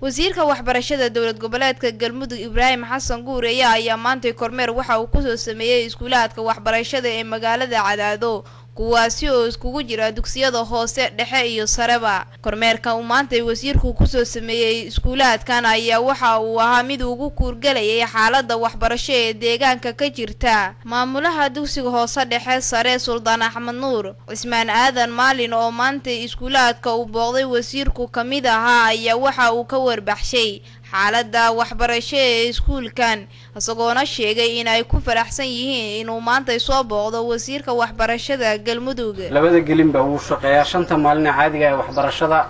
Wasiirka waxbarashada dowlad goboleedka Galmudug Ibraahim Xasan Guureeye ayaa maantay kormeer waxa uu kusoo sameeyey iskuulaadka waxbarashada ee magaalada Cadaado, kuwaasi oo iskugu jira dugsiyada hoose, dhexe iyo sareba. Kormeerka uu maantay wasiirku kusoo sameeyey iskuulaadkan ayaa waxa uu ahaa mid ugu kuurgalayay xaalada waxbarasho ee deegaanka ka jirta. Maamulaha dugsiga hoose dhexe sare Suldaan Axmed Nuur Cismaan Aadan Maalin oo maantay iskuulaadka uu booqday wasiirku kamid ahaa ayaa waxa uu ka warbaxshay xaalada waxbarasho ee iskuulkan, isagoona sheegay in ay ku faraxsan yihiin inuu maantay soo booqdo wasiirka waxbarashada Galmudug. Labada gelinba wuu shaqeeyaa shanta maalin ee caadiga ee waxbarashada.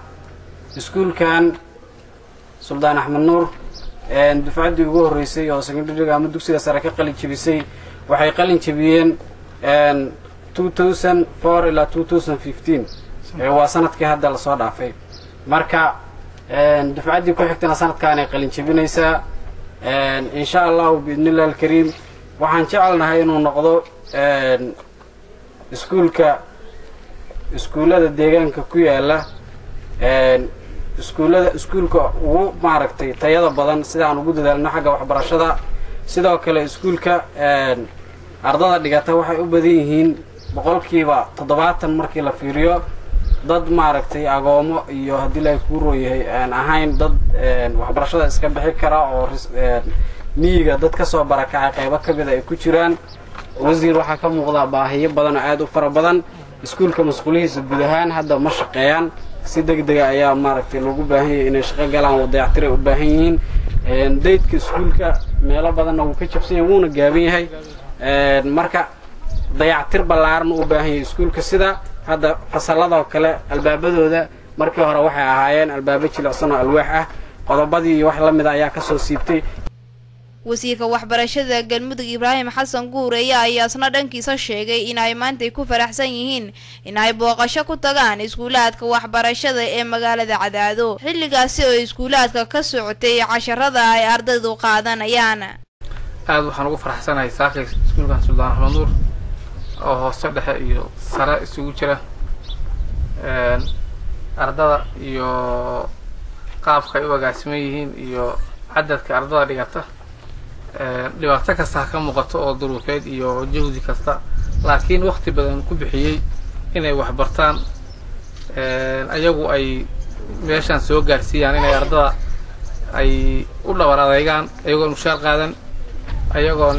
Iskuulkan Suldaan Axmed Nuur dufcaddii ugu horreysay oo secondary-ga ama dugsiga sare ka qalin jebisay waxay qalin jebiyeen 2004 ilaa 2015, waa sanadkii hadda lasoo dhaafay. Marka dufcaddii ku xigtana sanadkaanay qalin jebinaysaa, insha Allahu biidnillahi alkariim. Waxaan jecelnahay inuu noqdo iskuulka iskuullada deegaanka ku yaala iskuullada iskuulka ugu maaragtay tayada badan, sida aan ugu dadaalno xagga waxbarashada. Sidoo kale iskuulka ardada dhigata waxay u badan yihiin 70% markii la fiiriyo dad maaragtay agoomo iyo haddii la kuu roon yahay aan ahayn dad waxbarashada iska bixi kara oo miyiga dad kasoo barakacay qaybo ka mida ay ku jiraan. Wasiir, waxaa ka muuqda baahiyo badan oo aada u fara badan. Iskuulka masquulihiisa guud ahaan hadda ma shaqeeyaan. Si deg dega ayaa maaragtay loogu baahan yahay inay shaqo galaan oo dayactiray u baahan yihiin. Daydka iskuulka meelo badanna wuu ka jabsan yahay, wuuna gaaban yahay. Marka dayactir ballaaran u baahan yahay iskuulka, sida hadda fasalladoo kale albaabadooda markii hore waxay ahaayeen albaabo jilicsan oo alwaax ah, qodobadii iyo wax la mida ayaa kasoo siibtay. Wasiirka waxbarashada Galmudug Ibraahim Xasan Guureeye ayaa isna dhankiisa sheegay in ay maantay ku faraxsan yihiin in ay booqasho ku tagaan iskuulaadka waxbarashada ee magaalada Cadaado, xilligaasi oo iskuulaadka ka socotay casharada ay ardaydu qaadanayaan. Aada waxaan ugu faraxsanahay saakay iskuulkan Suldaan Axmed Nuur oo hoose, dhexe iyo sare isugu jira, ardada iyo qaabka ay u agaasiman yihiin iyo cadadka ardada dhigata. Dhibaato kasta ha ka muuqato oo duruufeed iyo jawdi kasta, laakiin wakti badan ku bixiyey inay waxbartaan, ayagu ay meeshaan soo gaarsiiyaan, inay ardada ay u dhabar adeygaan ayagoon mushaar qaadan, ayagoon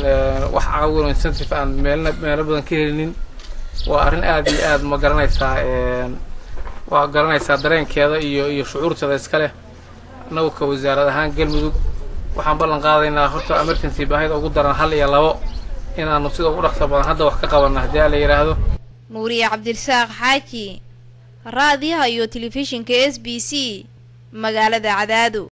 wax caawin oo incentive aan meelna meelo badan ka helinin. Waa arrin aada iyo aad ma garanaysaa, waa garanaysaa dareenkeeda iyo shucuurteeda iska leh. Annagu ka wasaarad ahaan Galmudug waxaan ballan qaadaynaa horta emergency baahida ugu daran hal iyo labo inaanu sida ugu dhaqso badan hadda wax ka qabanno haddii la yidhaahdo. Nuuriye Cabdirasaaq Xaaji, raadiyaha iyo telefishinka SBC, magaalada Cadaado.